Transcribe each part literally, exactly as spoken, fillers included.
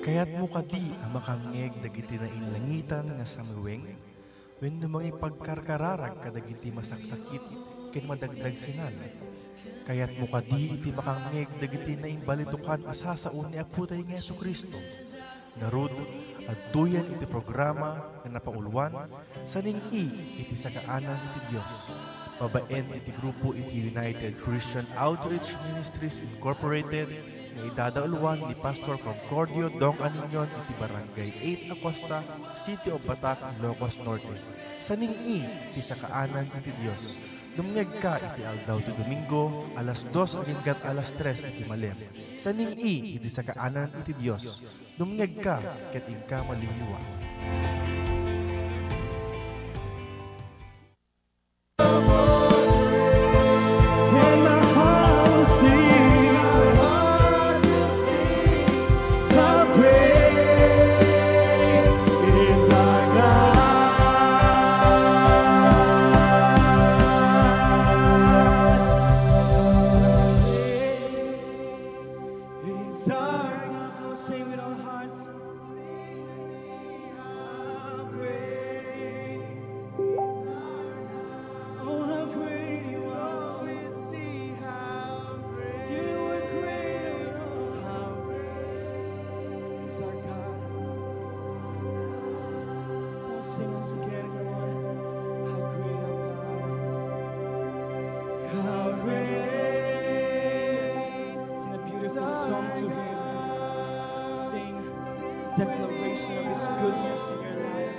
Kayatmo kadi a makangngeg dagiti nainlangitan nga samiweng wenno mangipagkarkararag kadagiti masaksakit ken madagdagsenan? Kayatmo kadi iti makangngeg dagiti naimbalitokan a sasao ni Apotay nga Jesu-Cristo? Ngarud, adtoyen iti programa nga napauluan, Saning-i iti Sakaanan iti Dios, babaen iti grupo iti United Christian Outreach Ministries Incorporated nga idadauluan ni Pastor Concordio Dong Aninion iti Barangay eight Acosta, City of Batac, Ilocos Norte. Saning-i iti Sakaanan iti Dios. Dumngegka iti aldaw ti Domingo, alas dos agingga alas tres iti malem. Saning-i iti Sakaanan iti Dios. Dumngegka ket inka maliwliwa. And my heart will sing, how great is our God. Is our God. Come on, sing with all hearts. How great. Oh, how great you are. We see how great. You are great, oh Lord. How great is our God. Come on, sing once again, come on. How great our God. How great. Sing a beautiful song to Him. Sing declaration of His goodness in your life.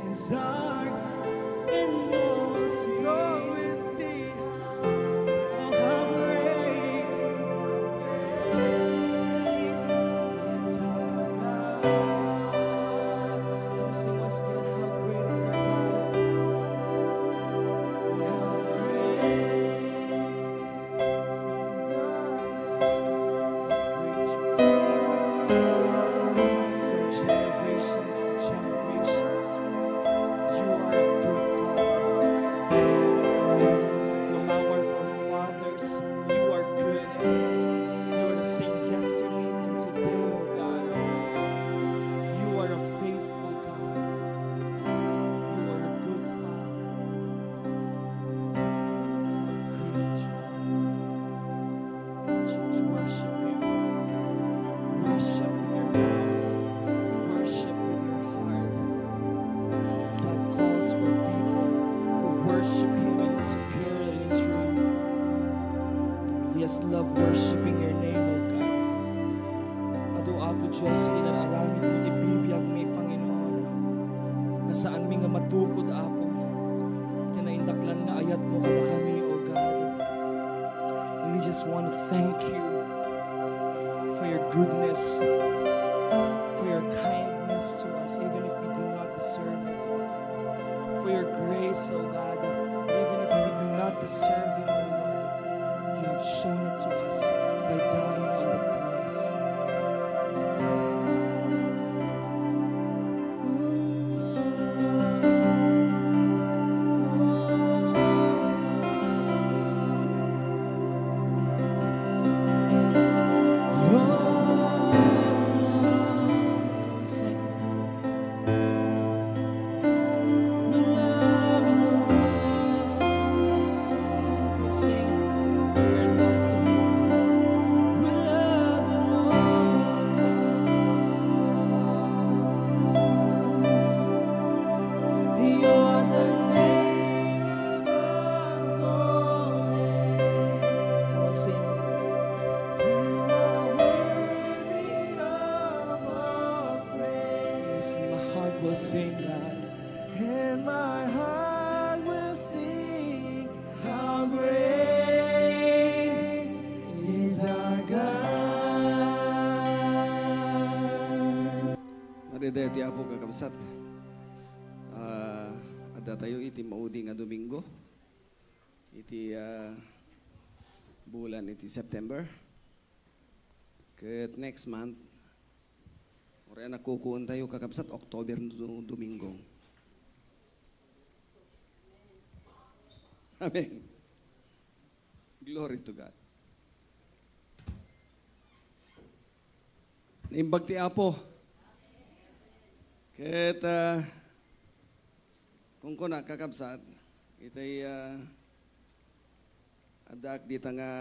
Is our God, and all will see. Oh, how great, great is our God. Come sing once again, how great is our God. How great. From generations to generations, you are a good God. From our forefathers, you are good. You are the same yesterday and today, oh God. You are a faithful God. You are a good Father. Great. Church, worship Him. Worship with your mouth. Worship with your heart. God calls for people who worship Him in spirit and in truth. We just love worshiping your name, O God. Adu, Apo Dios, inar-aramid mo ti bibiag mi, Panginoon, nga saanmi nga matukod, Apo, iti naindaklan nga ayatmo kadakami, O God. And we just want to thank you for your goodness, for your kindness to us, even if we do not deserve it, O God. For your grace, O God, even if we do not deserve it, O Lord, you have shown it to us by dying on the cross. Yes, and my heart will sing, God. And my heart will sing, how great is our God. Madi daytoy, Apo, kakabsat. Ah, adda tayo iti maudi nga Domingo iti, ah, bulan iti September. Ket next month, uray a nakukuon tayo, kakabsat, October no Domingo. Amen. Glory to God. Imbag ti Apo. Ket, ah, kunkuna, kakabsat, itay, ah, addaak dita nga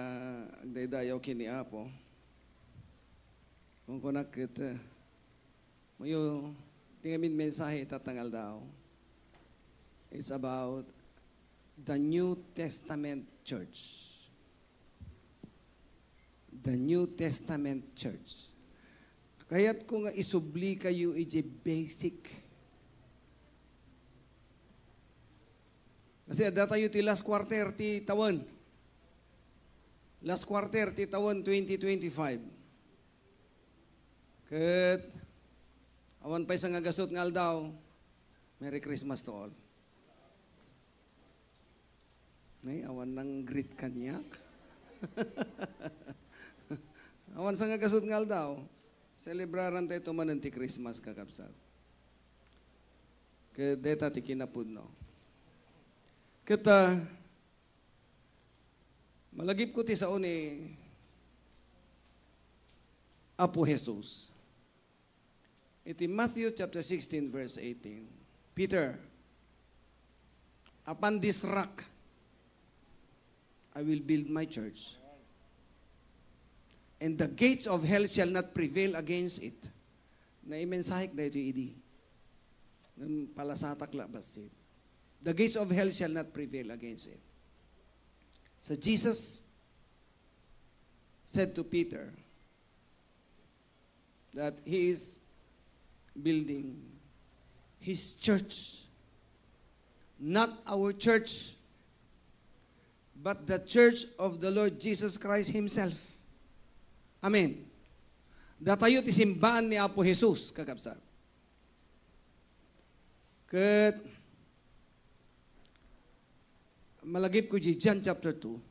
agdaydayaw ken ni Apo. Kunkuna ket, ah, mayo, ti ngamin mensahe ita nga aldaw. It's about the New Testament church. The New Testament church. Kayatko nga isubli kayo iti basic. Kasi adda tayo ti last quarter ti tawen. Last quarter ti tawen twenty twenty-five. Ket awan pay sangagasut nga aldaw, Merry Christmas to all. Nay, awan nang greet kaniak. Awan sangagasut nga aldaw, selebraran tayo tumanen ti Christmas, kakabsat. Ket deta ti kinapudno. Ket, ah, malagipko ti sao ni Apo Jesus. Iti Matthew chapter sixteen, verse eighteen, "Peter, upon this rock I will build my church, and the gates of hell shall not prevail against it." Naimensahek daytoy idi. Ngem palasatak la bassit. "The gates of hell shall not prevail against it." So Jesus said to Peter, that he is building his church. Not our church, but the church of the Lord Jesus Christ himself. Amen. Datayo ti simbaan ni Apo Jesus, kakabsat. Ket malagipko iti John chapter two,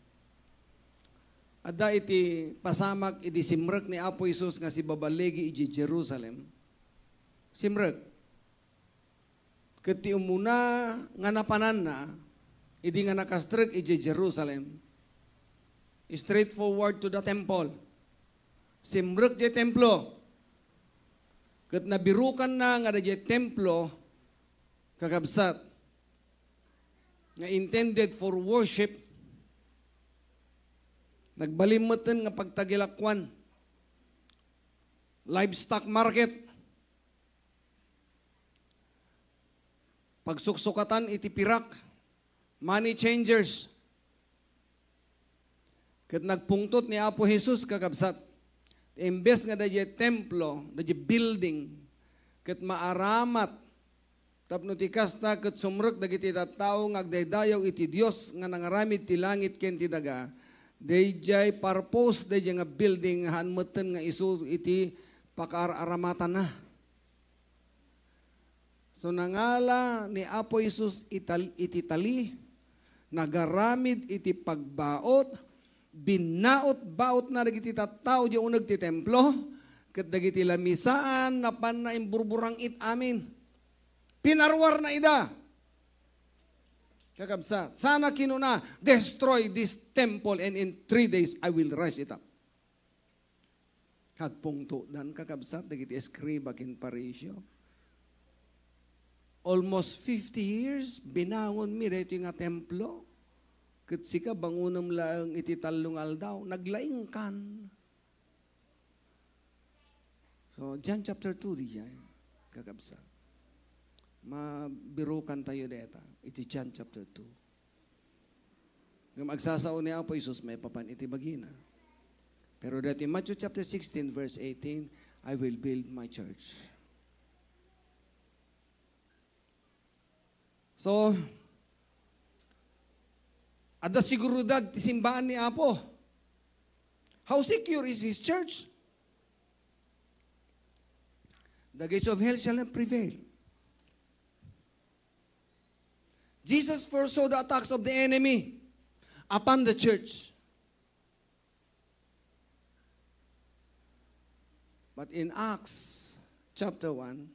adda iti pasamak idi simrek ni Apo Jesus nga sibaballigi iti Jerusalem. Simrek. Ket ti umuna nga napananna, idi nga nakastrek iti Jerusalem, straightforward to the temple. Simrek iti templo. Ket nabirukanna nga daydiay templo, kakabsat, nga intended for worship, nagbalin metten nga pagtagilakuan, livestock market, pagsuksukatan iti pirak, money changers. Ket nagpungtot ni Apo Jesus, kakabsat, imbes nga daydiay templo, daydiay building, ket maaramat tapno ti kasta ket sumrek dagiti tattao nga agdaydayaw iti Dios nga nangaramid ti langit ken ti daga, daydiay purpose daydiay nga building haan metten nga isu iti pakaar-aramatanna. So, nangala ni Apo Jesus ital-, iti tali, nagaramid iti pagbaot, binnaot-baotna dagiti tattao diay uneg ti templo, ket dagiti lamisaan napanna imburburang-it amin. Pinaruarna ida. Kakabsat, sana kinuna, "Destroy this temple and in three days I will raise it up." Agpungtodan, kakabsat, dagiti eskriba ken Fariseo. Almost fifty years, binangonmi daytoy nga templo. Ket sika, bangonem laeng iti tallo nga aldaw, naglaingkan. So, John chapter two, diay, kakabsat. Mabirukan tayo deta, iti John chapter two. Ngem agsasao ni Apo Jesus maipapan iti bagina. Pero dati Matthew chapter sixteen, verse eighteen, "I will build my church." So, adda seguridad ti simbaan ni Apo. How secure is his church? "The gates of hell shall not prevail." Jesus foresaw the attacks of the enemy upon the church. But in Acts chapter one,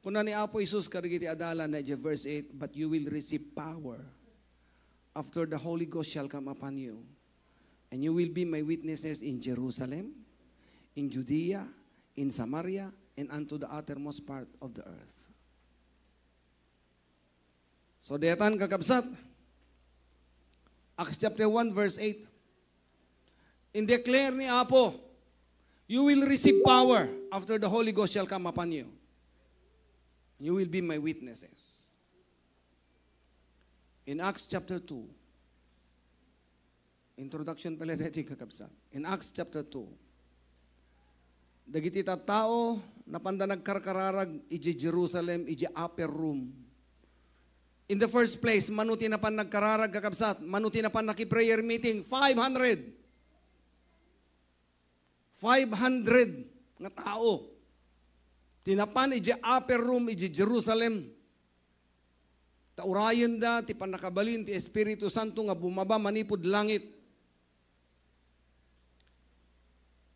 kuna ni Apo Jesus kadagiti adalanna, verse eight, "But you will receive power after the Holy Ghost shall come upon you, and you will be my witnesses in Jerusalem, in Judea, in Samaria and unto the uttermost part of the earth. So, daytan, kakabsat, Acts chapter one, verse eight. In-declare ni Apo, "You will receive power after the Holy Ghost shall come upon you. You will be my witnesses." In Acts chapter two, introduction pala daytoy, kakabsat. In Acts chapter two, dagiti tattao, napanda nagkarkararag idiay Jerusalem, idiay upper room. In the first place, mano ti napan nagkararag, kakabsat? Mano ti napan naki-prayer meeting? Five hundred. Five hundred nga tao ti napan idiay upper room idiay Jerusalem. Ta urayenda ti pannakabalin ti Espiritu Santo nga bumaba manipud langit.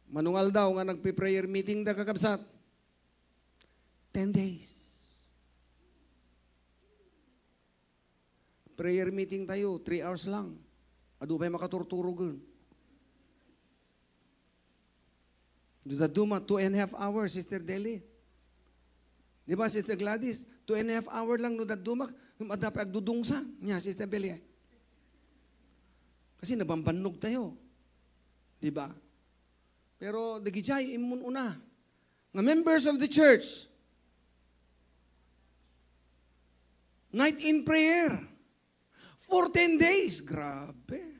Mano nga aldaw nga nagpe-prayer meeting da, kakabsat? Ten days. Prayer meeting tayo, three hours lang. Adu pay makaturturogen. No dadduma, two and a half hours, Sister Deli. Di ba, Sister Gladys? Two and a half hour lang no dadduma, ngem adda pay agdudungsa. Nia, Sister Beli. Kasi nabambannog tayo. Di ba? Pero dagidiay immun-una nga members of the church, night in prayer for ten days. Grabe.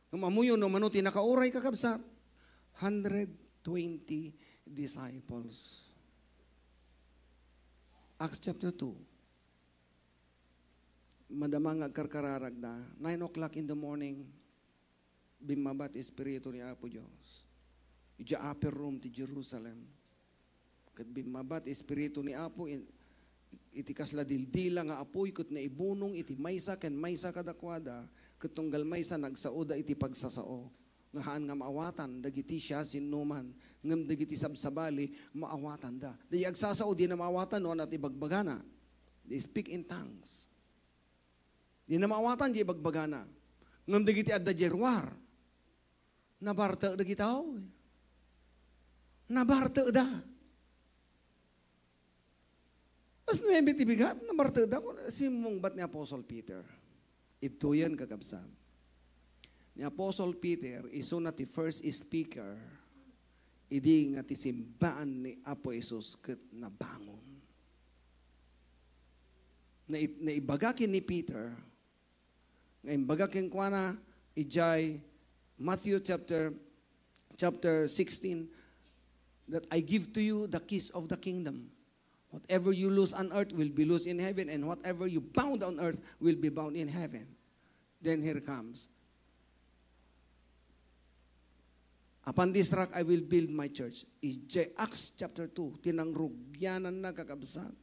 Ngem ammoyo no mano ti nakauray, kakabsat? Hundred twenty disciples. Acts chapter two. Madama nga agkarkararagda. Nine o'clock in the morning, bimmaba ti Espiritu ni Apo Dios idiay upper room ti Jerusalem. Ket bimmaba ti Espiritu ni Apo in-, iti kasla dildila nga apuy, ket naibunong iti maysa ken maysa kadakuada, ket tunggal maysa nagsaoda iti pagsasao nga haan nga maawatan dagiti siasinoman, ngem dagiti sabsabali, maawatanda. Dagiti agsasao, dina maawatan no ania ti ibagbagana. They speak in tongues. Dina maawatan diay ibagbagana. Ngem dagiti adda diay ruar, nabartek dagiti tao. Nabartekda. Kas nuebe ti bigat, nabartekda. Simmungbat ni Apostle Peter. Ittoyen, kakabsat. Ni Apostle Peter, isuna ti first speaker idi nga ti simbaan ni Apo Jesus ket nabangon. Nai-, naibaga ken ni Peter, nga imbaga kenkuana idiay Matthew chapter, chapter sixteen, that, "I give to you the keys of the kingdom. Whatever you loose on earth will be loose in heaven, and whatever you bound on earth will be bound in heaven." Then here comes, "Upon this rock I will build my church." Idiay Acts chapter two, ti nangrugiananna, kakabsat,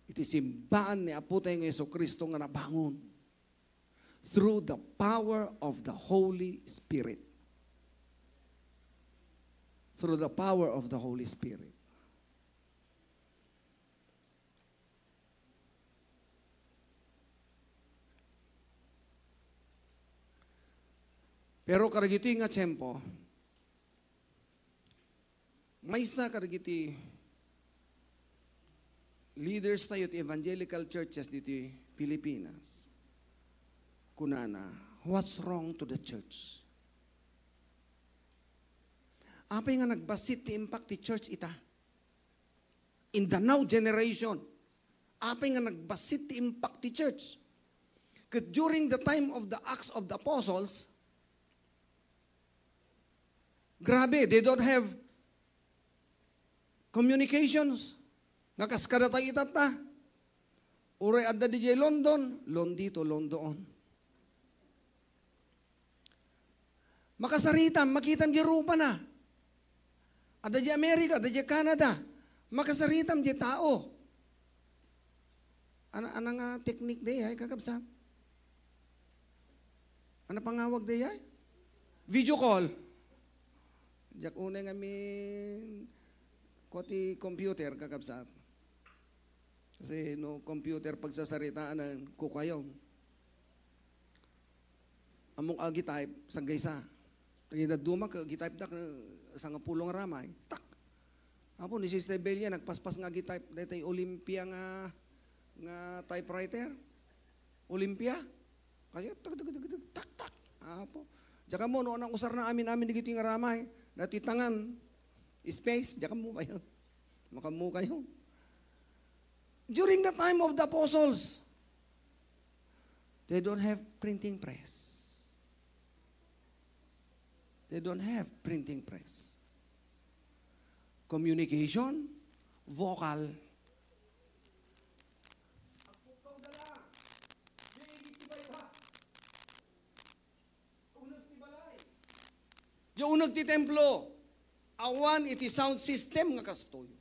iti simbaan ni Apotayo nga Jesu-Cristo nga nabangon through the power of the Holy Spirit. Through the power of the Holy Spirit. Pero kadagitoy nga tiempo, maysa kadagiti leaders tayo ti evangelical churches ditoy Pilipinas, kunana, "What's wrong to the church? Apay nga nagbassit ti impact ti church ita?" In the now generation, apay nga nagbassit ti impact ti church? Ket during the time of the Acts of the Apostles, grabe, they don't have communications nga kas kadatayo itatta. Uray adda didiay London, Londito, Londoon. Makasaritam, makitam diay rupana. Adda diay America, adda diay Canada. Makasaritam diay tao. Ana, ana nga teknik dayay, kakabsat? Ana pangawag dayay? Video call. Diak unay nga min-, kua ti computer, kakabsat. Kasi no computer pagsasaritaan, kukuayon. Ammok agi type, saggaysa. Dagiti dadduma, ag-type da, eh, sangapulo nga ramay. Tak! Apo, ni Sister Belia, nagpaspas nga ag-type daytoy Olympia nga, nga typewriter. Olympia. Kaya tak, tak, tak, tak, tak, tak. Apo. Diak ammo no anang usarna amin-amin dagiti nga ramay. Dati tangan. Space, diak ammo kayo. Makammo kayo. During the time of the apostles, they don't have printing press. They don't have printing press. Communication, vocal. Ya uneg ti templo, awan iti sound system nga kastoy.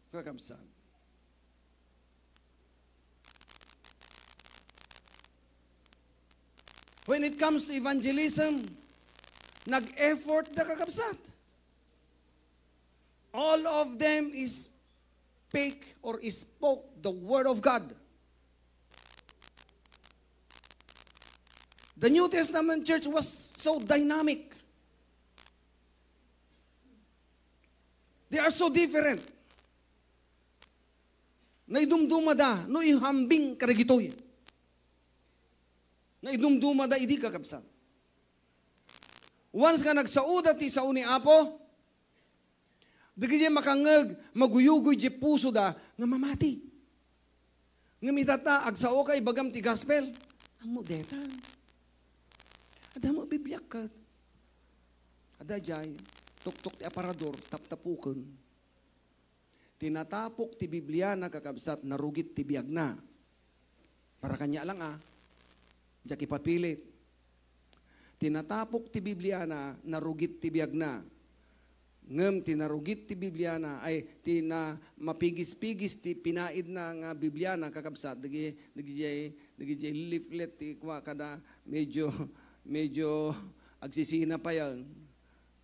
Kakabsat. When it comes to evangelism, nag-effort da, kakabsat. All of them is spake or spoke the word of God. The New Testament church was so dynamic. They are so different. Naidumdumada no ihambing kadagitoy. Naidumdumada idi, kakabsat. Once nga nagsaoda ti sao ni Apo, dagiti makangngeg, maguyugoy ti pusoda nga mamati. Ngem ita ta, agsao ka, ibagam ti gospel. Ammo deta. Adda mo Biblia ket. Adda jay, tuktok ti aparador, taptapuken. Ti natapok ti Bibliana, kakabsat, narugit ti biagna. Para kaniak lang, a. Diak ipapilit. Ti natapok ti Bibliana, narugit ti biagna. Ngem ti narugit ti Bibliana, ay, ti na-, mapigis-pigis ti pinaidna nga Bibliana, kakabsat, dagi-, dagijay, dagijay leaflet ti kua kada medyo, medyo agsisina pay, a.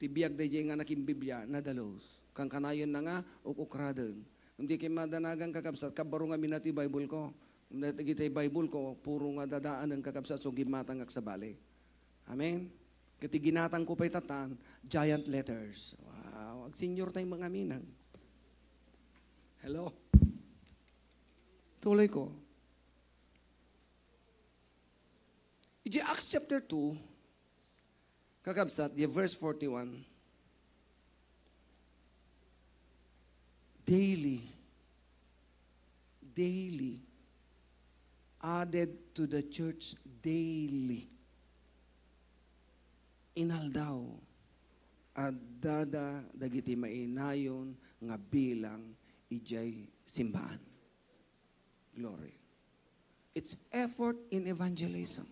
Ti biag dayjay nga nakimbiblia, nadalus. Kankanayon na nga, uk-ukraden. Ngem di kay madanagan, kakabsat, kabbaro nga minati Bible ko. Ngem dagiti Bible ko, puro nga dadaanen, kakabsat, so gimmatangak sabali. Amen? Ket ti ginatang ko pay tatan, giant letters. Wow, agsenior tayo mga minang. Hello? Tuloy ko. Iti Acts chapter two, kakabsat, di verse forty-one, daily, daily, added to the church daily. Inaldaw, addada dagiti mainayon nga bilang idiay simbaan. Glory. It's effort in evangelism.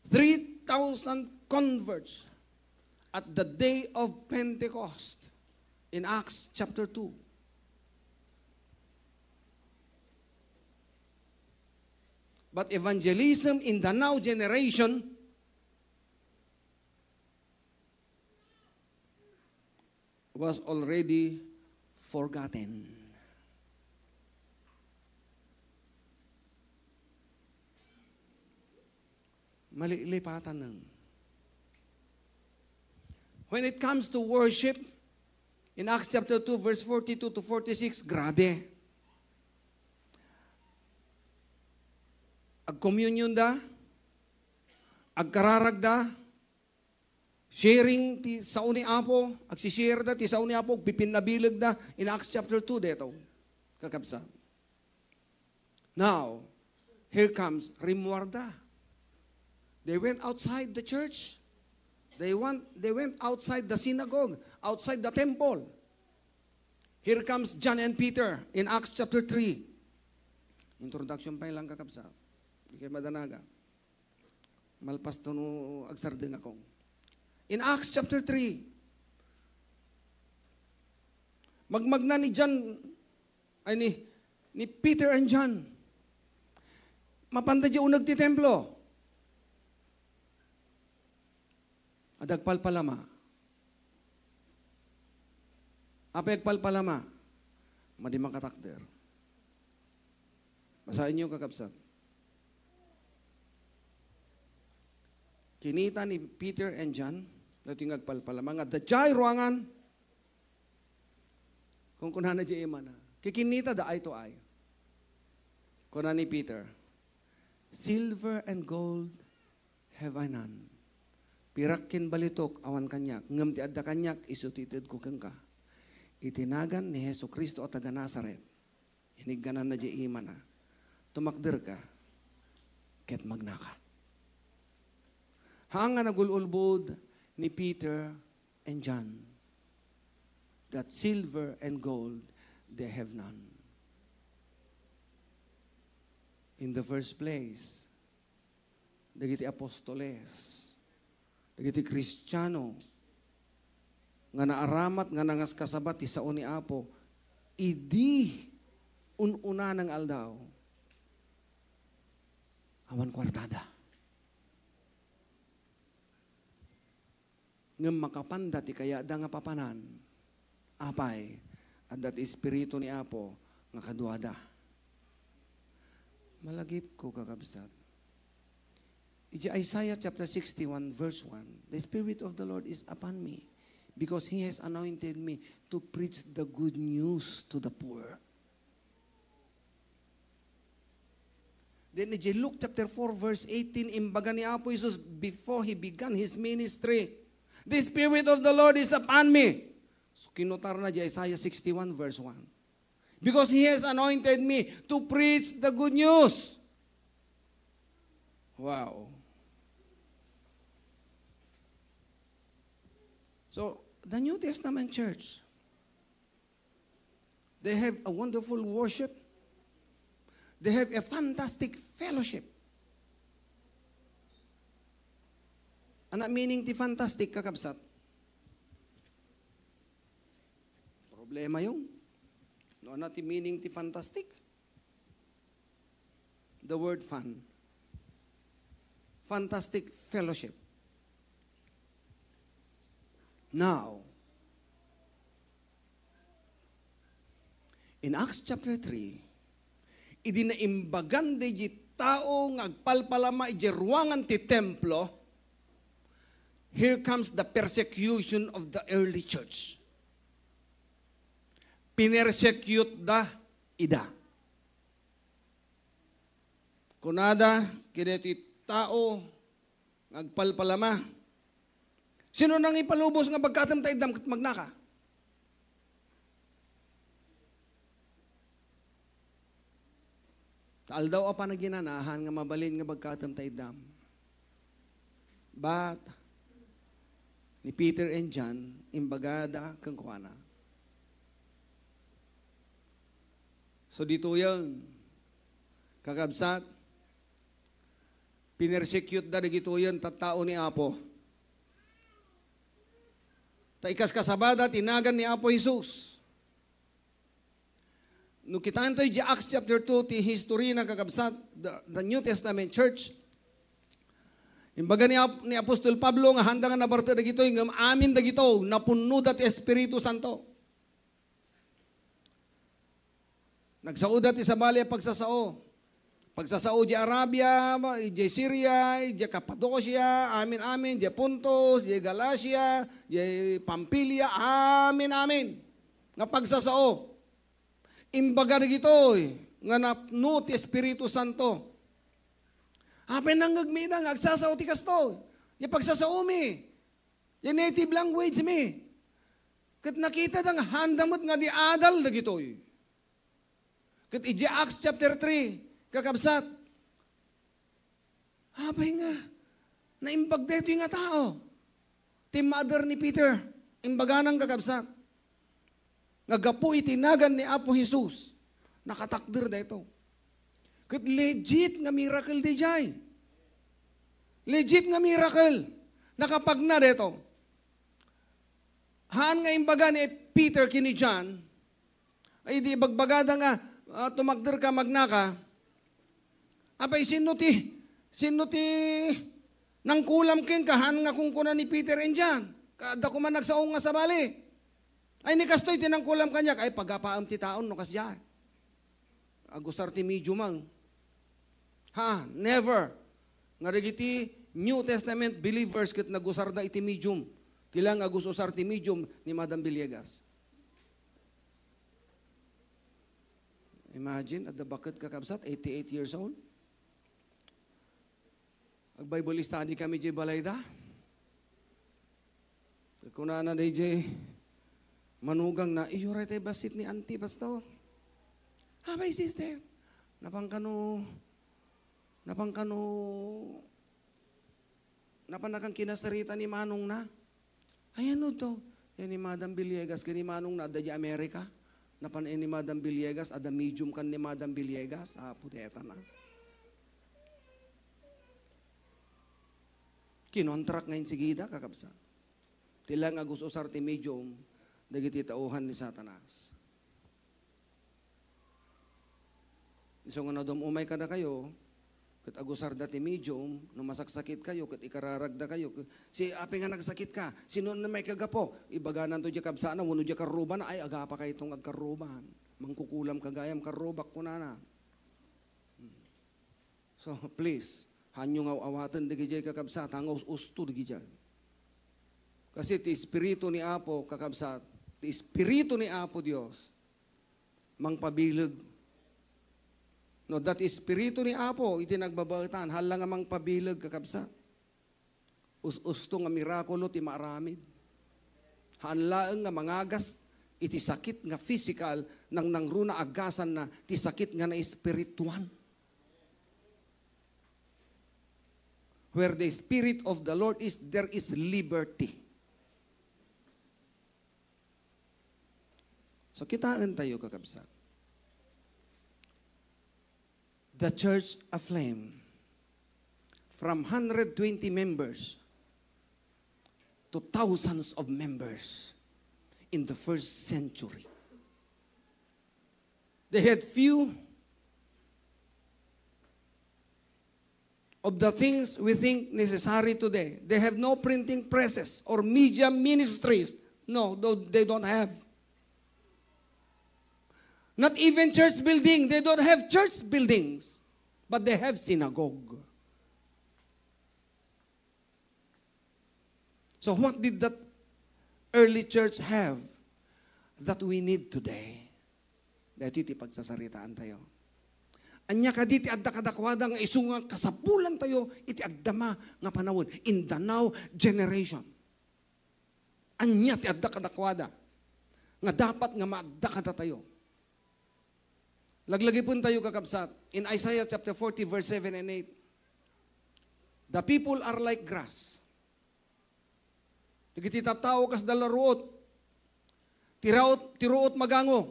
Three thousand converts at the day of Pentecost in Acts chapter two. But evangelism in the now generation was already forgotten. Malilipatan. When it comes to worship, in Acts chapter two, verse forty-two to forty-six, grabe. Agcommunion da, agkararag da, sharing ti sao ni Apo, agsishare da ti sao ni Apo, pipinnabilegda in Acts chapter two daytoy, kakabsat. Now, here comes rimmuarda. They went outside the church. They went, they went outside the synagogue, outside the temple. Here comes John and Peter in Acts chapter three. Introduction pa lang, kakabsat. Di kay madanagan. Malpas to no agsardeng ako. In Acts chapter three, magmagna ni John, ay, ni, ni Peter and John. Mapanda di uneg ti templo. Adda agpalpalama. Apay agpalpalama? Madi makatakder. Basaen niyo, kakabsat. Kinita ni Peter and John, daytoy nga agpalpalama, nga daydiay ruangan. Kunkunana diay imana, kikinnitada eye to eye. Kuna ni Peter, "Silver and gold have I none. Pirak ken balitok awan kaniak, ngem ti adda kaniak, isu ti itedko kenka. Iti nagan ni Jesu-Cristo a taga-Nazaret," Iniggananna diay imana, "Tumakderka ket magnaka." Haan nga nagul-ulbod ni Peter and John, "That silver and gold they have none." In the first place, dagiti apostoles, dagiti Kristiano nga naaramat nga nangaskasaba ti sao ni Apo idi un-unana nga aldaw, awan kuartada. Ngem makapanda ti kayatda nga papanan. Apay, adda ti Espiritu ni Apo nga kaduada. Malagipko, kakabsat. Iti Isaiah chapter sixty-one, verse one, "The Spirit of the Lord is upon me, because He has anointed me to preach the good news to the poor." Then, iti Luke chapter four, verse eighteen, imbaga ni Apo Jesus before He began His ministry, "The Spirit of the Lord is upon me." So, kinuarna iti Isaiah sixty-one, verse one. "Because He has anointed me to preach the good news." Wow. So, the New Testament church, they have a wonderful worship. They have a fantastic fellowship. Ania meaning ti fantastic, kakabsat? Problema yung, no, ania ti meaning ti fantastic? The word fun. Fantastic fellowship. Now, in Acts chapter three, idi naimbagan daydi tao nga agpalpalama idiay ruangan ti templo, here comes the persecution of the early church. Pinersecute da ida. Kunada kadagiti tao nga agpalpalama, "Sino nangipalubos nga bagkatem ta iddam ket magnaka?" Ta aldaw a panaginana, haan nga mabalin nga bagkatem ta iddam. But, ni Peter and John, imbagada kenkuana. So, ditoyen, kakabsat, pinersecute da dagitoyen tattao ni Apo. Ta ikaskasabada ti nagan ni Apo Jesus. No kitaentayo di Acts chapter two, ti history na, kakabsat, the, the New Testament church, imbaga ni Ap-, ni Apostol Pablo nga handa nga nabartek dagitoy, ngem amin dagito, napunnoda ti Espiritu Santo. Nagsaoda ti sabali a pagsasao. Pagsasao di Arabia, di Syria, di Cappadocia, amin, amin, di Pontus, di Galacia, di Pamphylia, amin, amin. Nga pagsasao. Imbaga dagitoy nga napno ti Espiritu Santo. Apay nangngegmi ida nga agsasao ti kastoy? Di pagsasaomi. Di native language mi. Ket nakitada nga handa met nga di adal dagitoy. Ket iti Acts chapter three, kakabsat, apay nga naimbag daytoy nga tao? Ti mother ni Peter, imbaganan, kakabsat, nga gapu iti nagan ni Apo Jesus, nakatakder dayto. Ket legit nga miracle daydiay. Legit nga miracle. Nakapagna dayto. Haan nga imbaga ni Peter ken ni John, ay di ibagbagada nga, ah, tumakderka, magnaka. Apay, sinno ti, sinno ti nangkulam kenka? Haan nga kunkuna ni Peter and John. Adda koma nagsao nga sabali. Ay, ni kastoy ti nangkulam kaniak. Ay, pagapaem ti taon no kasdiay. Agusar ti medium man. Ha, never. Nga dagiti New Testament believers ket nagusarda iti medium. Ti laeng a gus-usar ti medium ni Madam Villegas. Imagine, adda baket, kakabsat, eighty-eight years old. Ag-Bible study kami diay balayda. Kunana daydiay manugangna, "Iyo, uray tay bassit ni Auntie, Pastor." "Abay, sister, napan kano, napan kano, napan nakan kinasarita ni manongna?" "Ay, ano to?" "Yan ni Madam Villegas ken ni manongna, adda diay America. Napan ni Madam Villegas, adda medium kan ni Madam Villegas." Apo, deta na. Kinontrak nga insigida, kakabsat. Ti laeng a gus-usar ti medium dagiti tauhan ni Satanas. Isu nga no ad-umay kadakayo, ket agusarda ti medium, no masaksakitkayo, ket ikararagdakayo, ket, "Si apay nga nagsakitka? Sino nga maikagapu?" Ibagananto diay kabsatna wenno diay karrubana, "Ay, agapakayto nga agkarruban. Mangkukulamka gayam, karrubak," kunana. Hmm. So, please, haanyo nga aw-awaten dagidiay, kakabsat, nga us-usto dagidiay. Kasi ti Espiritu ni Apo, kakabsat, ti Espiritu ni Apo Dios, mangpabileg. No, adda ti Espiritu ni Apo iti nagbabaetan, haan la nga mangpabileg, kakabsat. Us-usto nga mirakulo ti maaramid. Haan laeng nga mangagas iti sakit nga physical, nangnangruna agasanna ti sakit nga naespirituan. Where the Spirit of the Lord is, there is liberty. So, kitaentayo, kakabsat. The church aflame. From hundred twenty members to thousands of members in the first century. They had few of the things we think necessary today. They have no printing presses or media ministries. No, tho-, they don't have. Not even church building. They don't have church buildings. But they have synagogue. So what did that early church have that we need today? Daytoy ti pagsasaritaantayo. Ania kadi ti adda kadakuada nga isu nga kasapulantayo iti agdama nga panawen, in the now generation? Ania ti adda kadakuada nga dapat nga maadda kadatayo? Laglagipentayo, kakabsat, in Isaiah chapter forty, verse seven and eight, "The people are like grass." Dagiti tattao kasla ruot. Ti raot, ti ruot magango.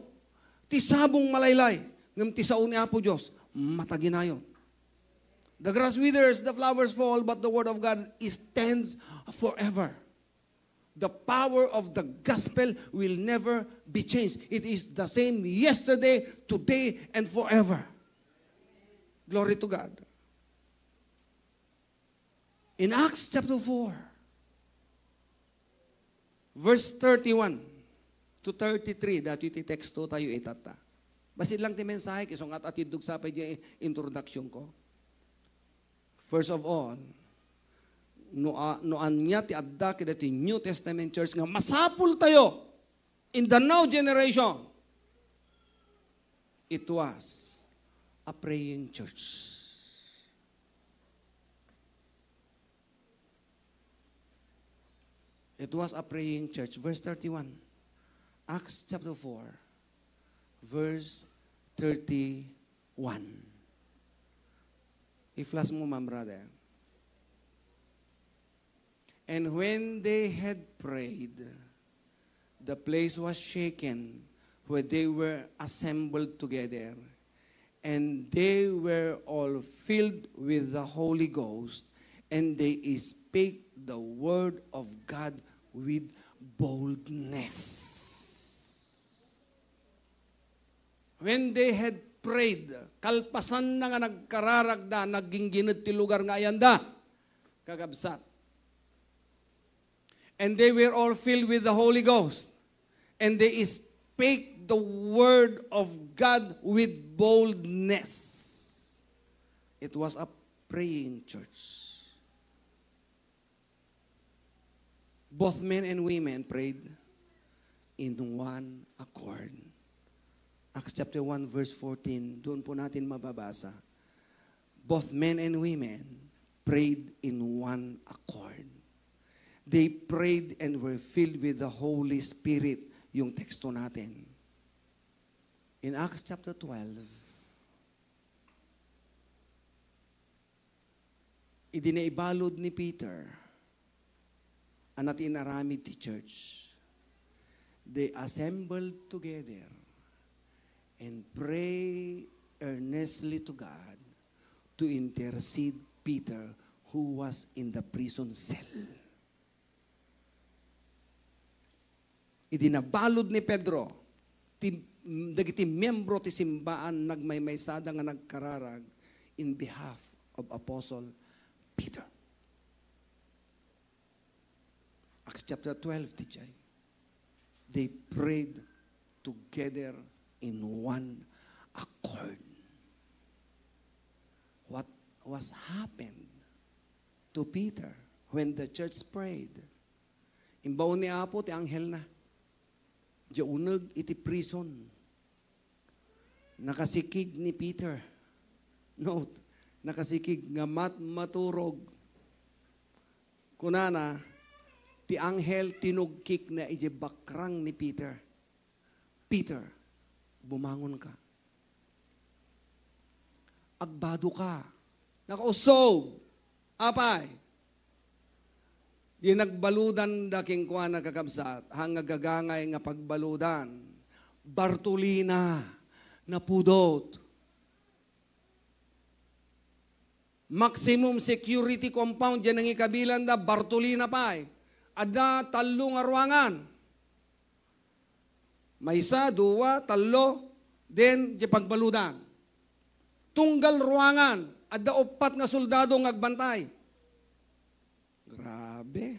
Ti sabong malaylay. Ngem ti sao ni Apo Dios, mataginayon. The grass withers, the flowers fall, but the word of God stands forever. The power of the gospel will never be changed. It is the same yesterday, today, and forever. Glory to God. In Acts chapter four, verse thirty-one to thirty-three, daytoy ti tekstotayo itatta. Bassit lang ti mensahe, isu nga at-, atiddog sa pay di introduction ko. First of all, no, a-, no ania ti adda kadagiti New Testament church nga masapultayo in the now generation, it was a praying church. It was a praying church. Verse thirty-one. Acts chapter four, verse thirty-one. I-flash mo, ma'am, brother. And when they had prayed, the place was shaken where they were assembled together, and they were all filled with the Holy Ghost, and they spake the word of God with boldness. When they had prayed, kalpasanna nga nagkararagda, nagginggined ti lugar nga ayanda, kakabsat. And they were all filled with the Holy Ghost, and they spake the word of God with boldness. It was a praying church. Both men and women prayed in one accord. Acts chapter one verse fourteen, doon po natin mababasa. Both men and women prayed in one accord. They prayed and were filled with the Holy Spirit, yung teksto natin. In Acts chapter twelve, idi naibalud ni Peter, a nati inaramid ti church, they assembled together and pray earnestly to God to intercede Peter, who was in the prison cell. Idi nabalud ni Pedro, ti, dagiti miyembro ti simbaan nagmaymaysada nga nagkararag in behalf of Apostle Peter. Acts chapter twelve, ti jay. They prayed together in one accord. What was happened to Peter when the church prayed? Imbaon ni Apo ti anghelna. Diay uneg iti prison. Nakasikig ni Peter. Note, nakasikig nga mat-, maturog. Kunana, ti anghel tinugkikna idiay bakrang ni Peter. "Peter, bumangonka. Agbadoka. Nakausog. Apay?" Di nagbaludan da kenkuana, kakabsat, haan nga gagangay nga pagbaludan. Bartolina, napudot. Maximum security compound, diay nangikabilanda, Bartolina pay. Adda tallo nga ruangan. Maysa, dua, tallo, then diay pagbaludan. Tunggal ruangan, adda uppat nga soldado nga agbantay. Grabe.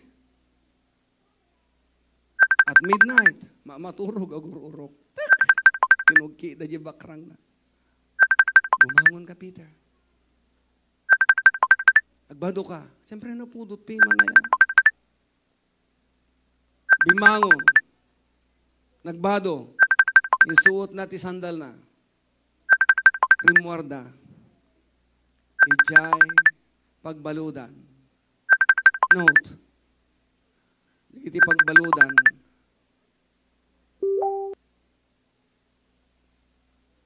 At midnight, ma-, maturog, agur-urok. Tek! Tinugkikda diay bakrangna. "Bumangonka, Peter. Agbadoka." Siyempre, napudot, pay man aya. Bimangon. Nagbado. Insuotna ti sandalna. Rimmuarda idiay pagbaludan. Note, dagiti pagbaludan,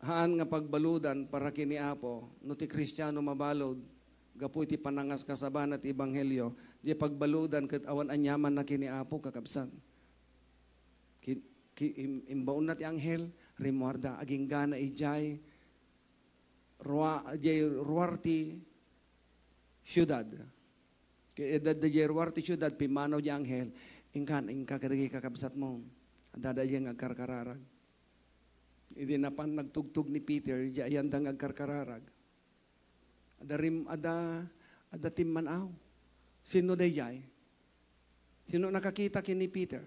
haan nga pagbaludan para ken ni Apo. No ti Kristiano mabalud gapu iti panangaskasabana ti ebanghelio, diay pagbaludan ket awan aniamanna ken ni Apo, kakabsat. Ki-, ki-, im-, imbaonna ti anghel, rimmuarda, aginggana idiay rua-, diay ruar ti siudad. Ket adda diay ruar ti siudad, pimmanaw diay anghel, "Inkan, inka kadagiti kakabsatmo. Addada diay nga agkarkararag." Idi napan nagtugtog ni Peter, diay ayanda nga agkarkararag. Adda rim-, adda, adda timman-aw. Sino daydiay? Sino nakakita ken ni Peter?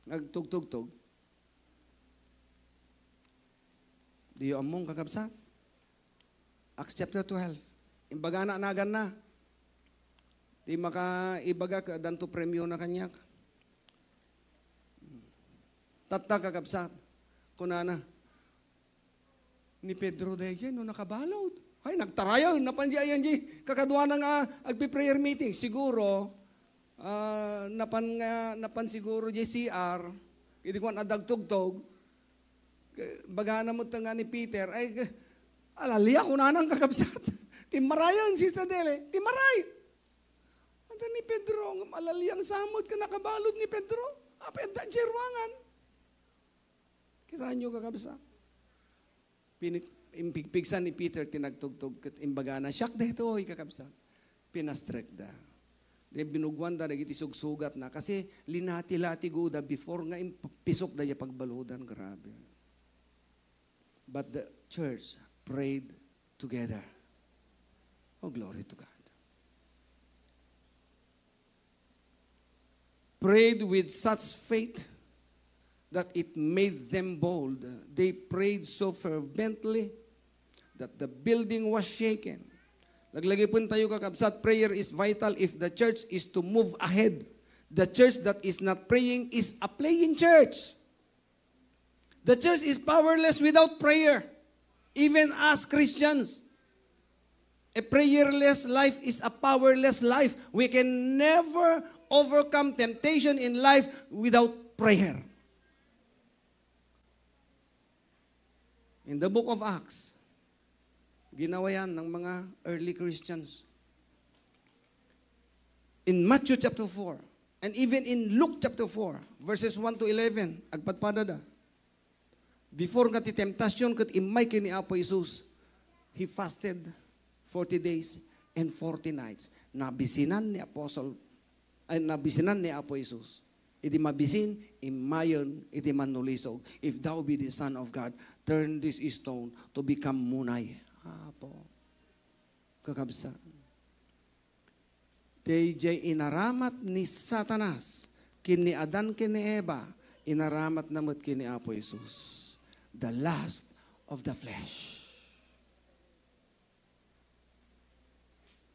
Nagtugtugtog. Diyo ammong, kakabsat? Acts chapter twelve. Imbagana naganna. Ti makaibaga, addanto premiona kaniak. Tatta, kakabsat. Kunana, "Ni Pedro daydiay no nakabalud." Ay, nagtarayaw, napan diay ayan diay kakaduana nga agpi-prayer meeting. Siguro, ah, napan nga, napan siguro diay C R, idi kuan a dagtugtog, bagana met nga ni Peter, ay, "Alalia," kunana, kakabsat. "Timmarayen, Sister Dele, timmaray." Adda ni Pedro, ngem alalian sa met ken nakabalud ni Pedro. Apay adda diay ruangan? Kitaenyo, kakabsat? Pini-, impigpigsa ni Peter ti nagtugtog ket imbagana, "Siak daytoy, kakabsat." Pinastrekda. Di binuguanda dagiti sugsugatna. Kasi linati-latigoda before nga impisokda diay pagbaludan. Grabe. But the church prayed together. Oh, glory to God. Prayed with such faith that it made them bold. They prayed so fervently that the building was shaken. Laglagipentayo, kakabsat, prayer is vital if the church is to move ahead. The church that is not praying is a playing church. The church is powerless without prayer. Even us Christians, a prayerless life is a powerless life. We can never overcome temptation in life without prayer. In the book of Acts, ginawa yan ng mga early Christians. In Matthew chapter four, and even in Luke chapter four, verses one to eleven, agpadpada da. Before nga ti temptation ket immay ken ni Apo Jesus, he fasted forty days and forty nights. Nabisinan ni Apostle, ay, nabisinan ni Apo Jesus. Idi mabisin, immayen iti mannulisog. "If thou be the Son of God, turn this stone to become munay." Apo. Kakabsat. Dayjay inaramat ni Satanas ken ni Adan ken ni Eva, inaramatna met ken ni Apo Jesus. The lust of the flesh.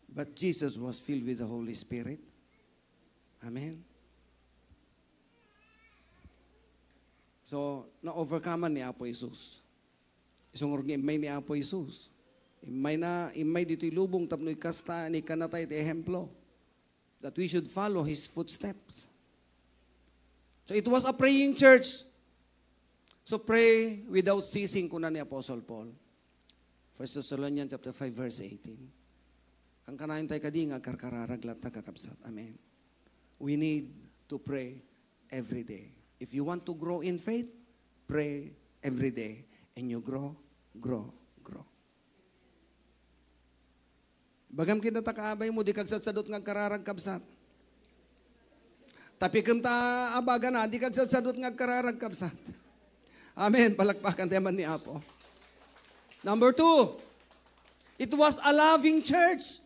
But Jesus was filled with the Holy Spirit. Amen. So, na-overcome ni Apo Jesus. Isungrod nga immay ni Apo Jesus. Immay na, immay ditoy lubong tapno ikasta, ni kanata iti ehemplo. That we should follow his footsteps. So it was a praying church. So pray without ceasing, kuna ni Apostle Paul. First Thessalonians chapter five, verse eighteen. Kankanayon tayo kadi nga agkarkararag latta, kakabsat. Amen. We need to pray every day. If you want to grow in faith, pray every day. And you grow, grow, grow. Bagam ken data kaabaymo, di kagsadsadot nga agkararag, kabsat. Tapikem ta abagan, a, di kagsadsadot nga agkararag, kabsat. Amen. Palakpakan tayo man ni Apo. Number two, it was a loving church.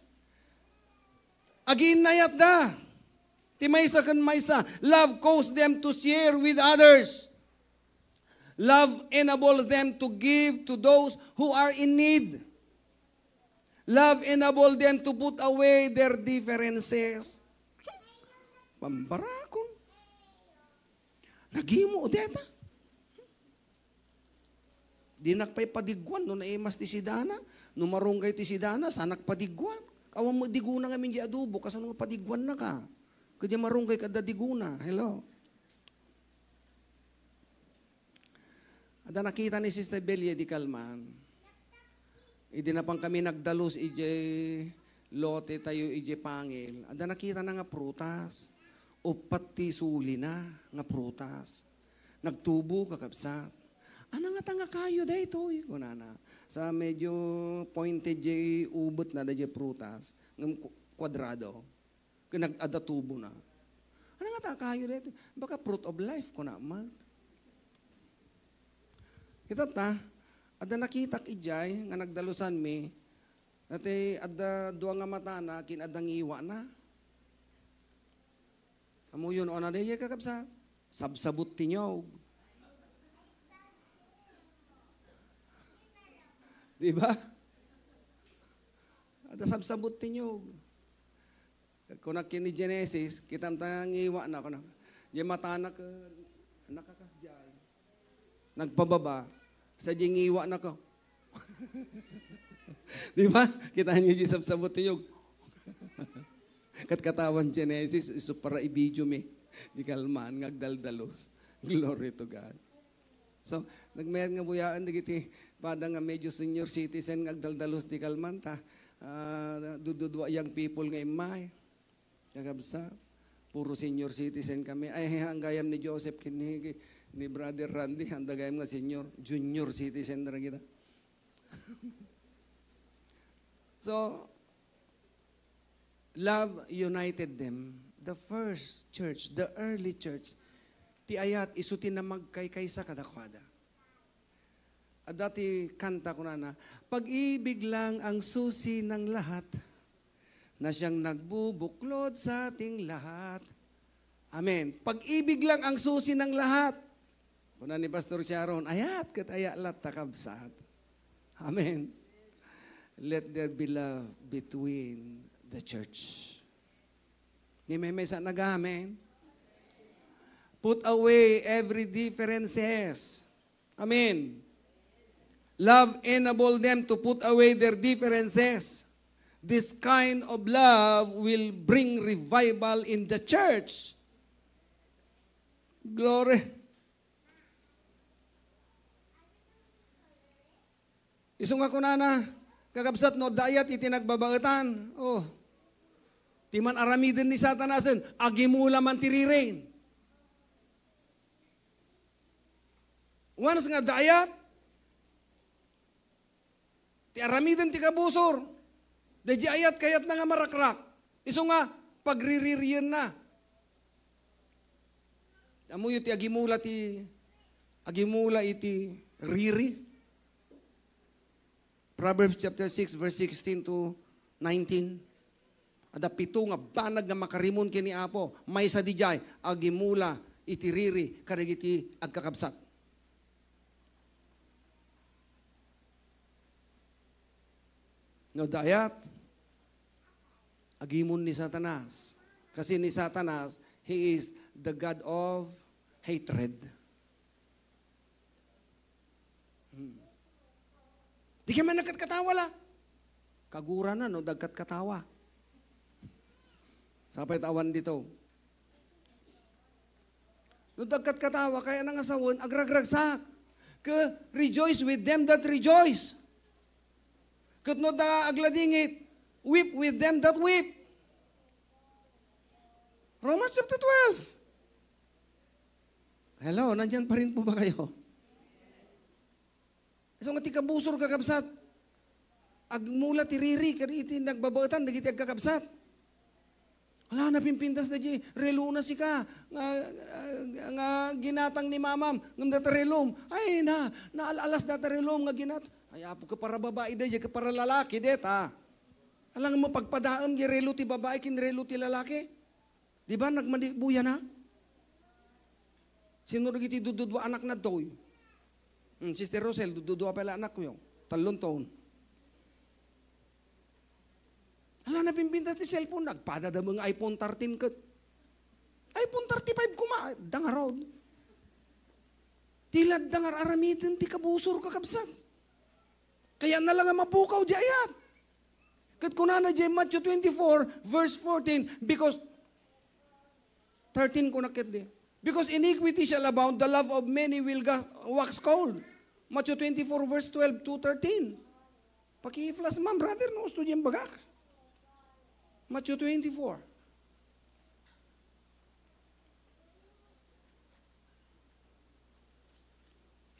Agiinnayatda ti maysa ken maysa. Love caused them to share with others. Love enabled them to give to those who are in need. Love enabled them to put away their differences. Pambarakon. Nagimo deta. Dinak pay padiguan no naimas ti sidana. No marunggay ti sidana, sanak padiguan. Awan mo diguna ngamin di adobo, kasano nga padiguannaka? Kadi marunggay kada diguna. Hello? Adda nakita ni Sister Belia di kalman. Idi napan kami nagdalus idiay lote tayo idiay Pangil. Adda nakitana nga prutas. Uppat ti sulina nga prutas. Nagtubo, kakabsat. "Ania ngata nga kayo daytoy?" kunana. Sa medyo pointed jay ubetna dayjay prutas, ngem ku-, kuadrado. Ken nag-, adda tubona. "Ania ngata kayo daytoy?" "Baka fruit of life," kuna met. Itatta, adda nakitak idiay nga nagdalusanmi, daytoy adda dua nga matana ken adda ngiwana. Ammoyon, o, ania dayjay, kakabsat? Sabsabot ti niyog. Di ba? Adda sabsabot ti niyog. Kunak ken ni Genesis, kitam ta ngiwana, kunak. Diay matana ket nakakasdiay. Nagpababa, sa diay ngiwana ko. Di ba? Kitaan niyo diay sabsabot ti niyog. Katkatawan Genesis, isu para i-video mi. Di kalman nga agdaldalos. Glory to God. So, nagmayat nga buyaen dagiti pada nga medyo senior citizen nga agdaldalos di kalman ta, ah, dududua young people nga immay. Kakabsat, puro senior citizen kami. Ay, ang gayam ni Joseph ken ni, ni Brother Randy, anda gayam nga senior, junior citizen na kita. So, love united them. The first church, the early church, ti ayat, isu ti namagkaykaysa kadakuada. Adda ti kanta kunana, "Pag-ibig lang ang susi ng lahat, na siyang nagbubuklod sa ating lahat." Amen. Pag-ibig lang ang susi ng lahat. Kuna ni Pastor Sharon, ayat ket ayat latta, kabsat. Amen. Let there be love between the church. Ni may maysa nga aga-amen. Put away every differences. Amen. Love enable them to put away their differences. This kind of love will bring revival in the church. Glory. Isu nga kunana, kakabsat, no adda ayat iti nagbabaetan, oh, ti man-aramiden ni Satanasen, agimula man ti ririn. Once nga adda ayat, ti aramiden ti kabusor, daydi ayat kayatna nga marakrak. Isu nga, pagriririenna. Ammoyo ti agimula ti, agimula iti riri. Proverbs chapter six, verse sixteen to nineteen. Adda pito nga banag nga makarimon ken ni Apo. Maysa didiay, agimula iti riri kadagiti agkakabsat. No adda ayat, agimon ni Satanas. Kasi ni Satanas, he is the god of hatred. Hmm. Di ka man nagkatkatawa la. Kagurana no dagkatkatawa. Sapay tawan dito. No dagkatkatawa, kaya nang asawen, agragragsak. Ke, rejoice with them that rejoice. Ket no da agladingit, weep with them that weep. Romans chapter twelve. Hello, nandyan pa rin po ba kayo? So nga ti kabusor, kakabsat, agmula ti riri, kadi iti nagbabaetan, dagiti agkakabsat. Ala, napimpintas da di, relona sika, nga, nga ginatang ni mamam, ngem data relom. Ay, na, naalalas data relom nga ginat-, ay, apo, ka para babae da, ka para lalaki, deta. Alang mo pagpadaem, di relo ti babae, kin relo ti lalaki. Di ba, nagmadibuya na? Sino dagiti dududua anak na toy? Hmm, Sister Rosel, dududua pala anak mo. Tallon taon. Ala, napimpintas ti cellphone, nagpadada mo nga iPhone thirteen ket. iPhone thirty-five kuma, dangarod. Ti ladda nga aramiden ti kabusor, kakabsat. Kaya na lang nga mapukaw di ayat. Ket kunana di Matthew twenty-four, verse fourteen, because thirteen ko na ket di. Because iniquity shall abound, the love of many will ga-, wax cold. Matthew twenty-four, verse twelve to thirteen. Paki-flash, ma'am, brother, no, gusto diyan bagak. Matthew twenty-four.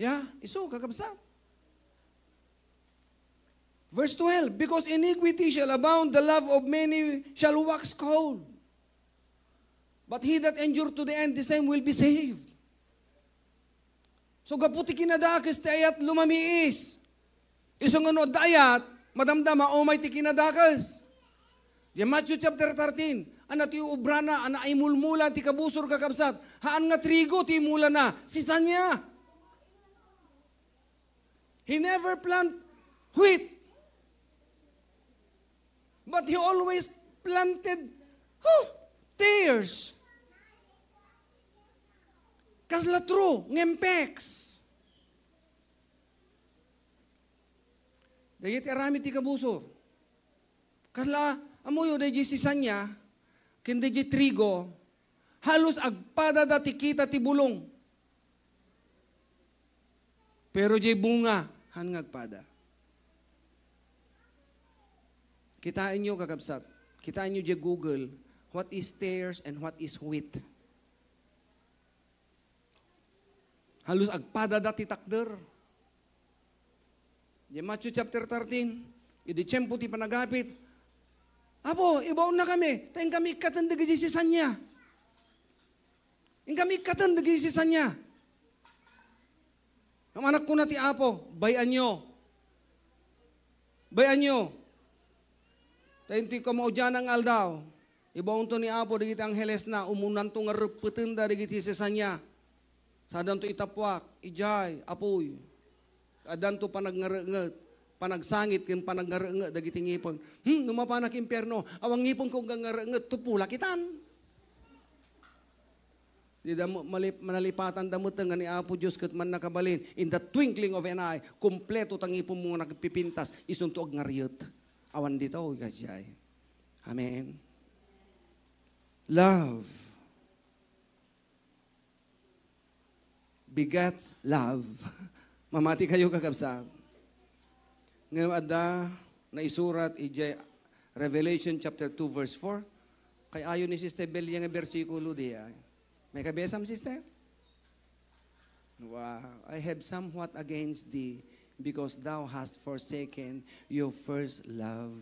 Ya, isu, kakabsat. Verse twelve, because iniquity shall abound, the love of many shall wax cold. But he that endure to the end, the same will be saved. So, gapu ti kinadakes ti ayat lumamiis. Isu nga no adda ayat, madamdama umay ti kinadakes. Diay Matthew chapter thirteen, ania ti ubrana, ania imulmula ti kabusor, kakabsat. Haan nga trigo ti imulana, sisanya. He never plant wheat. But he always planted, huh, tares. Kasla true, ngem peks. Dagiti aramid ti kabusor. Kasla, ammoyo, daydi sisanya, ken daydi trigo, halos agpadada ti kita ti bulong. Pero diay bunga, haan nga agpada. Kitaenyo, kakabsat. Kitaenyo diay Google, what is tares and what is wheat. Halos agpadada ti takder. Diay Matthew chapter thirteen, idi tiempo ti panagapit, "Apo, ibaonnakami, ta inkami ikkaten dagiti sisanya. Inkami ikkaten dagiti sisanya." Ngem ania kuna ti Apo, "Bay-anyo. Bay-anyo. Ta intoy kamaudianna nga aldaw, ibaonto ni Apo dagiti anghelesna, umunanto nga reppetenda dagiti sisanya. Sadanto itappuak idiay apuy. Addanto panagngarengnget, panagsangit ken panagngarengnget dagiti ngipen." Hmm, no mapanak impierno, awan ngipenko nga ngarengnget, tupulakitan. Di da mo-, malip-, manalipatan da met nga ni Apo Dios ket mannakabalin, in the twinkling of an eye, kompleto ta ngipon mo nga nagpipintas, isunto agngariet. Awan dita, o, kasiay. Amen. Love begets love. Mamati kayo, kakabsat. Ngem adda naisurat idiay Revelation chapter two, verse four. Kay ayo ni Sister Belia nga bersikulo diay. May kabesam, sister? Wow. "I have somewhat against thee, because thou hast forsaken your first love."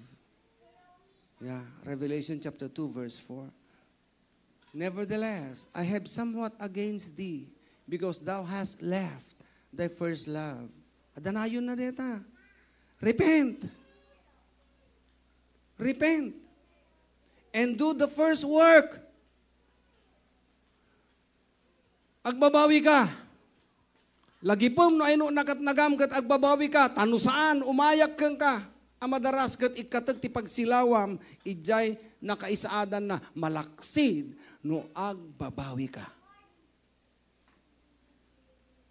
Yeah, Revelation chapter two, verse four. "Nevertheless, I have somewhat against thee, because thou hast left thy first love." Adda nayon na deta. Repent. Repent. And do the first work. Agbabawi ka. Lagipem no ay no nakatnagam ket agbabawi ka, ta no saan, umayak kenka a madaras ket ikkatek ti pagsilawam idiay nakaisaadanna, malaksid no agbabawi ka.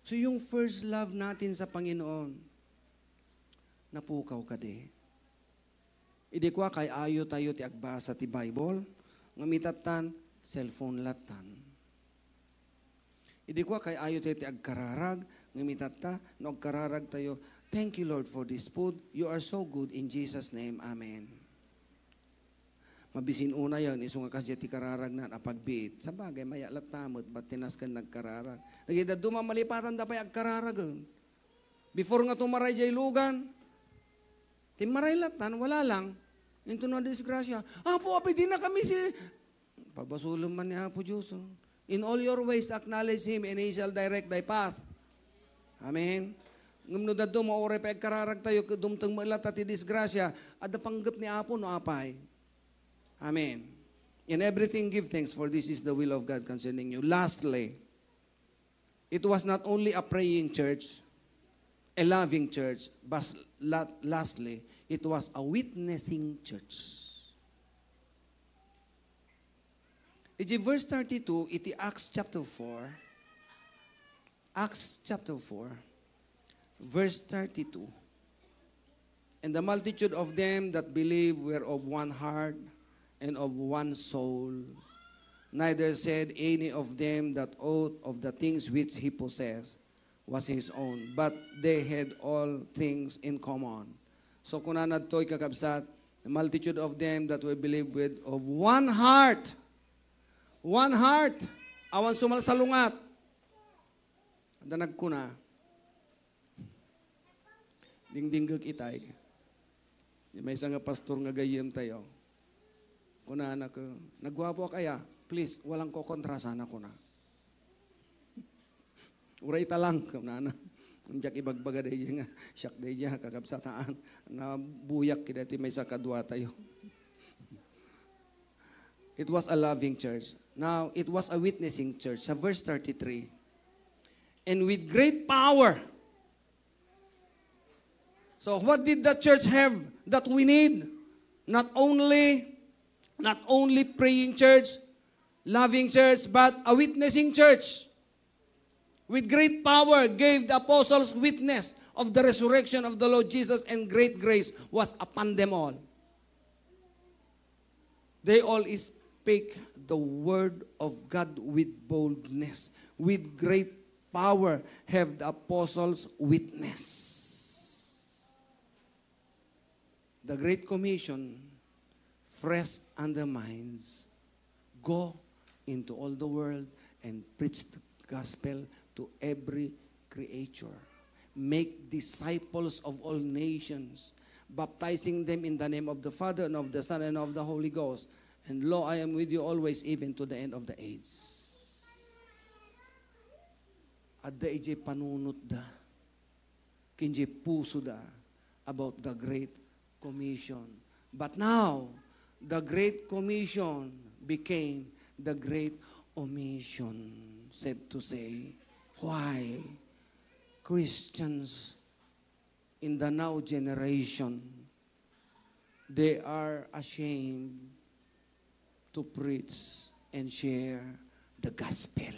So, yung first love natin sa Panginoon, napukaw kadi? Idi kua, kay ayo tayo ti agbasa ti Bible, ngem itattan, cellphone lattan. Idi kua, kay ayo tayo ti agkararag, ngem itatta, no agkararag tayo, "Thank you, Lord, for this food. You are so good. In Jesus' name, amen." Mabisin unayen, isu nga kasdiay ti kararagna a pagbiit. Sabagay, mayat latta met, bat ti nasken nagkararag. Nagidaduma, malipatan da pay agkararagen. Before nga tumaray jay lugan, timmaray lattan, wala lang. Into na disgrasya. "Apo, apay di na kami si," pabasolem man ni Apo Dios, oh. "In all your ways, acknowledge Him, and He shall direct thy path." Amen. Ngem no daduma, uray pay agkararag tayo, ket dumteng met latta ti disgrasya, adda panggep ni Apo no apay. Amen. "In everything give thanks, for this is the will of God concerning you." Lastly, it was not only a praying church, a loving church, but la-, lastly, it was a witnessing church. Iti verse thirty-two, iti Acts chapter four, Acts chapter four, verse thirty-two. "And the multitude of them that believed were of one heart and of one soul. Neither said any of them that aught of the things which he possessed was his own, but they had all things in common." So, kunana ditoy, kakabsat, "The multitude of them that were believed with of one heart." One heart. Awan sumalsalungat. Adda nagkuna, dingdinggek itay. Di maysa nga pastor nga gayyem tayo. Kunana, "Nagguapoak aya? Please, walang kokontra sana," kuna. "Uray ita lang," kunana. Diak ibagbaga daydiay nga, siak daydiay, kakabsat, haan. Nabuyak kadaytoy maysa kadua tayo. It was a loving church. Now, it was a witnessing church. Sa verse thirty-three, "And with great power." So, what did the church have that we need? Not only, not only praying church, loving church, but a witnessing church. "With great power gave the apostles witness of the resurrection of the Lord Jesus, and great grace was upon them all." They all spake the word of God with boldness. "With great power have the apostles witness." The Great Commission, fresh on their minds, "Go into all the world and preach the gospel to every creature. Make disciples of all nations, baptizing them in the name of the Father and of the Son and of the Holy Ghost. And lo, I am with you always, even to the end of the age." Adda idiay panunotda ken idiay pusoda about the Great Commission. But now, the Great Commission became the Great Omission, said to say. Why? Christians in the now generation, they are ashamed to preach and share the gospel.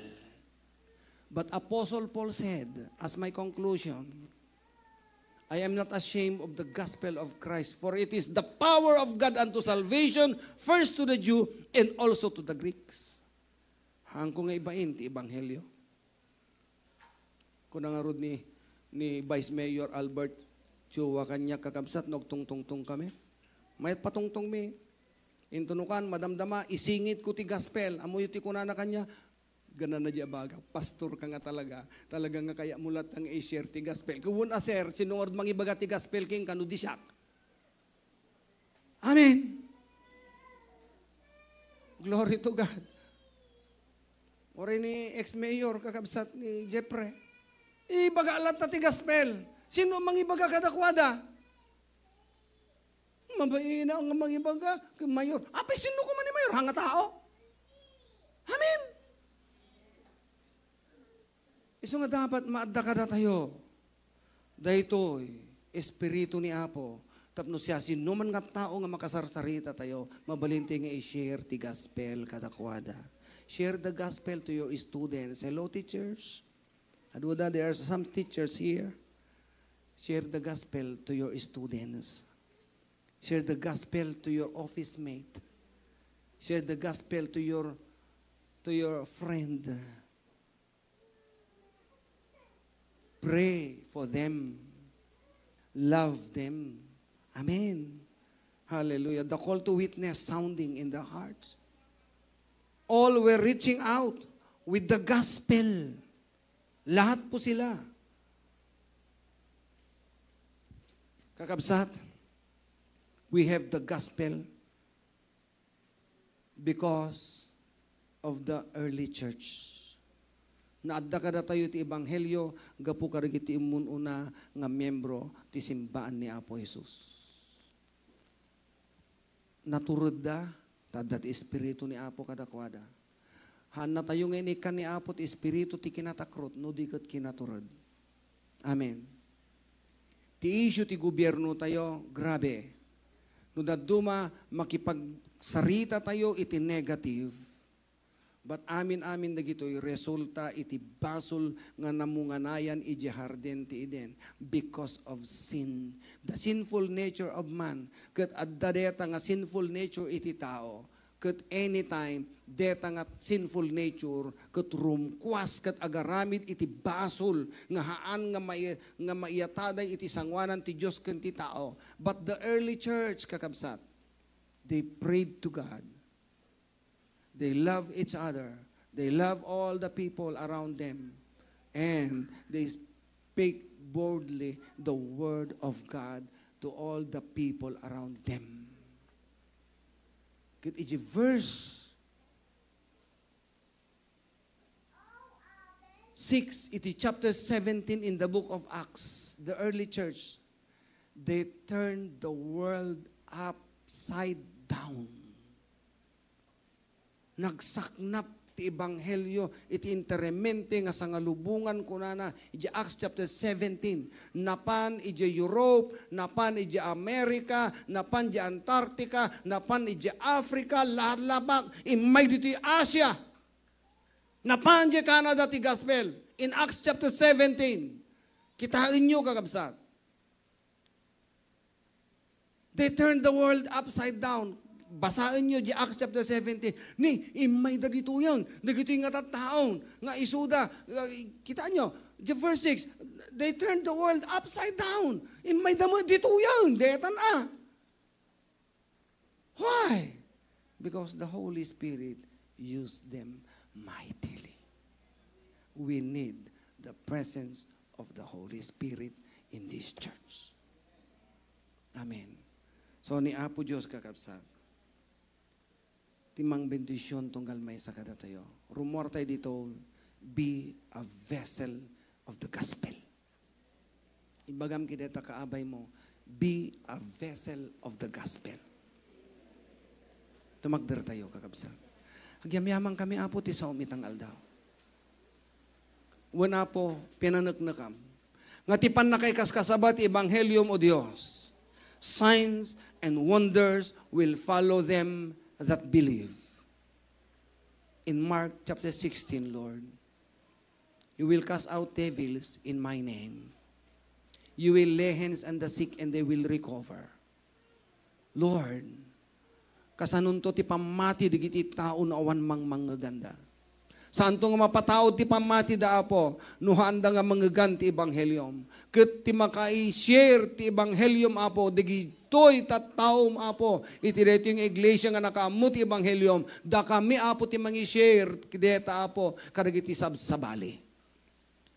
But Apostle Paul said, as my conclusion, "I am not ashamed of the gospel of Christ, for it is the power of God unto salvation, first to the Jew and also to the Greeks." Haanko nga ibain ti ebanghelio. Kuna ngarud ni, ni Vice Mayor Albert Chua kaniak, kakabsat, no agtungtungtong kami. Mayat patungtong mi. Intunukan, madamdama, isingit ko ti gospel. Ammoyo ti kunana kaniak, "Ganana di abaga, pastor ka nga talaga. Talaga nga kayat mo latta nga i-share ti gospel." Wen a, sir, sino ngarud mangibaga ti gospel kenka no di siak? Amen. Glory to God. Uray ni ex-mayor, kakabsat ni Jeffrey. Ibaga latta ti gospel. Sino mangibaga kadakuada? Mabain a nga mangibaga. Mayor. Apay, sino ko man ni mayor? Haan nga tao. Amen. Isu nga dapat maadda kadatayo daytoy Espiritu ni Apo, tapno siasinoman nga tao nga makasarsarita tayo, mabalin tayo nga i-share ti gospel kadakuada. Share the gospel to your students. Hello, teachers. Aduada, there are some teachers here. Share the gospel to your students. Share the gospel to your office mate. Share the gospel to your, to your friend. Pray for them. Love them. Amen. Hallelujah. The call to witness sounding in their hearts. All were reaching out with the gospel. Lahat po sila. Kakabsat, we have the gospel because of the early church. Naadda kadatayo ti ebanghelio gapu kadagiti immun-una nga miembro ti simbaan ni Apo Jesus. Naturedda, ta adda ti Espiritu ni Apo kadakuada. Haannatayo nga inikkan ni Apo ti Espiritu ti kinatakrot no di ket kinatured. Amen. Ti issue ti gobierno tayo, grabe. No dadduma, makipagsarita tayo iti negative, but amin-amin dagitoy resulta iti basol nga namunganayan idiay Hardin ti Eden because of sin. The sinful nature of man, ket adda dayta nga sinful nature iti tao. Ket anytime, deta nga sinful nature, ket rumkuas ket agaramid iti basol nga haan nga mai-, nga maiyataday iti sanguanan ti Dios ken ti tao. But the early church, kakabsat, they prayed to God. They love each other. They love all the people around them. And they speak boldly the word of God to all the people around them. Ket iti verse six, iti chapter seventeen in the book of Acts, the early church, they turned the world upside down. Nagsaknap ti ebanghelio iti enteramente nga sangalubongan, kunana, idiay Acts chapter seventeen. Napan idiay Europe, napan idiay America, napan idiay Antarctica, napan idiay Africa, lahat-lahat, immay ditoy Asia. Napan idiay Canada ti gospel in Acts chapter seventeen. Kitaenyo, kakabsat. They turned the world upside down. Basaenyo di Acts chapter seventeen. Ni, immay da ditoyen, dagitoy nga tattaon, nga isuda, uh, kitaenyo, di verse six, they turned the world upside down. Immay da met ditoyen, detan a. Why? Because the Holy Spirit used them mightily. We need the presence of the Holy Spirit in this church. Amen. So, ni Apo Dios, kakabsat, ti mangbendision tunggal maysa kadatayo. Rummuar tayo dito, be a vessel of the gospel. Ibagam kideta kaabaymo, be a vessel of the gospel. Tumakder tayo, kakabsat. Agyamyaman kami, Apo, ti saom itang aldaw. Wen, Apo, pinaneknekam nga ti pannakaikaskasaba ti ebanghelio, O Dios, signs and wonders will follow them that believe. In Mark chapter sixteen, Lord, You will cast out devils in my name. You will lay hands on the sick and they will recover. Lord, kasanonto ti pammati dagiti tao no awan mangmangngeganda? Saanto nga mapataud ti pammatida, Apo, no haanda nga mangngegan ti ebangheliom. Ket ti makai-share ti ebangheliom, Apo, dagitoy tattaom, Apo, iti daytoy nga iglesia nga nakaammo ti ebangheliom, dakami, Apo, ti mangi-share deta, Apo, kadagiti sabsabali.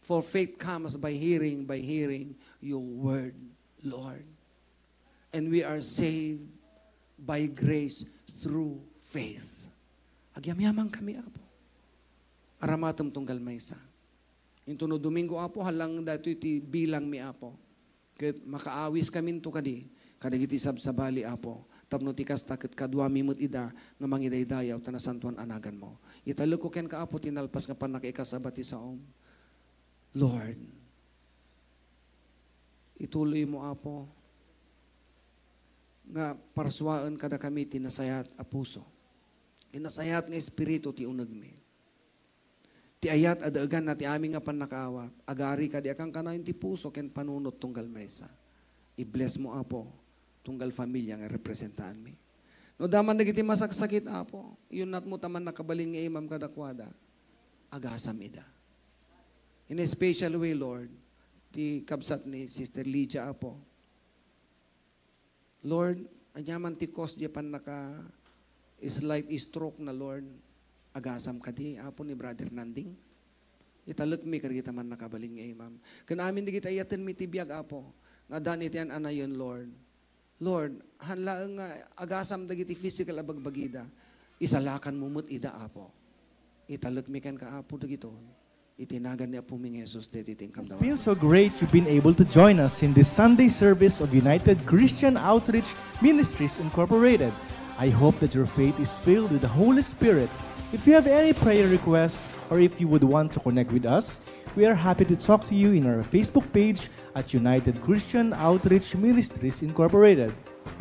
For faith comes by hearing, by hearing your word, Lord. And we are saved by grace through faith. Agyamyaman kami, Apo. Aramatem tunggal maysa. Intono Domingo, Apo, hallang datoy ti bilang mi, Apo. Ket makaawis kaminto kadi kadagiti sabsabali, Apo. Tapno ti kasta ket kaduami met ida nga mangidaydayaw ta nasantoan a naganmo. Italekko kenka, Apo, ti nalpas nga pannakaikasaba ti saom. Lord, ituloymo, Apo, nga parsuaen kadakami ti nasayaat a puso, ti nasayaat nga espiritu ti unegmi. Ti ayat a daeganna ti amin nga pannakaawat, agari kadi a kankanayon ti puso ken panunot tunggal maysa. I-bless mo, Apo, tunggal familia nga representaanmi. No daman dagiti masaksakit, Apo, iyunatmo ta mannakabalin nga imam kadakuada, agasam ida. In a special way, Lord, ti kabsat ni Sister Lydia, Apo. Lord, ania man ti cause diay pannaka slight stroke na, Lord, agasam kadi, Apo, ni Brother Nanding. Italekmi kadagita mannakabalin nga imam. Ken amin dagiti ayatenmi ti biag, Apo, nga adda iti an-anayon, Lord. Lord, haan laeng nga agasam dagiti physical a bagbagida, isalakanmo met ida, Apo. Italekmi kenka, Apo, dagitoy. Iti nagan ni Apomi nga Jesus, daytoy ti It's inkamdawan. Been so great you've been able to join us in this Sunday service of United Christian Outreach Ministries Incorporated. I hope that your faith is filled with the Holy Spirit. If you have any prayer request or if you would want to connect with us, we are happy to talk to you in our Facebook page at United Christian Outreach Ministries Incorporated.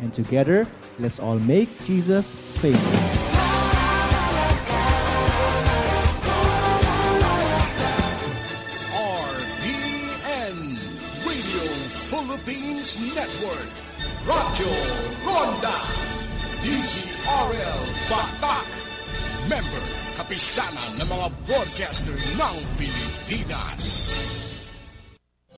And together, let's all make Jesus famous. R P N, Radio Philippines Network, Radyo Ronda, D Z R L Batak, member, Kapisanan ng mga Broadcaster ng Pilipinas.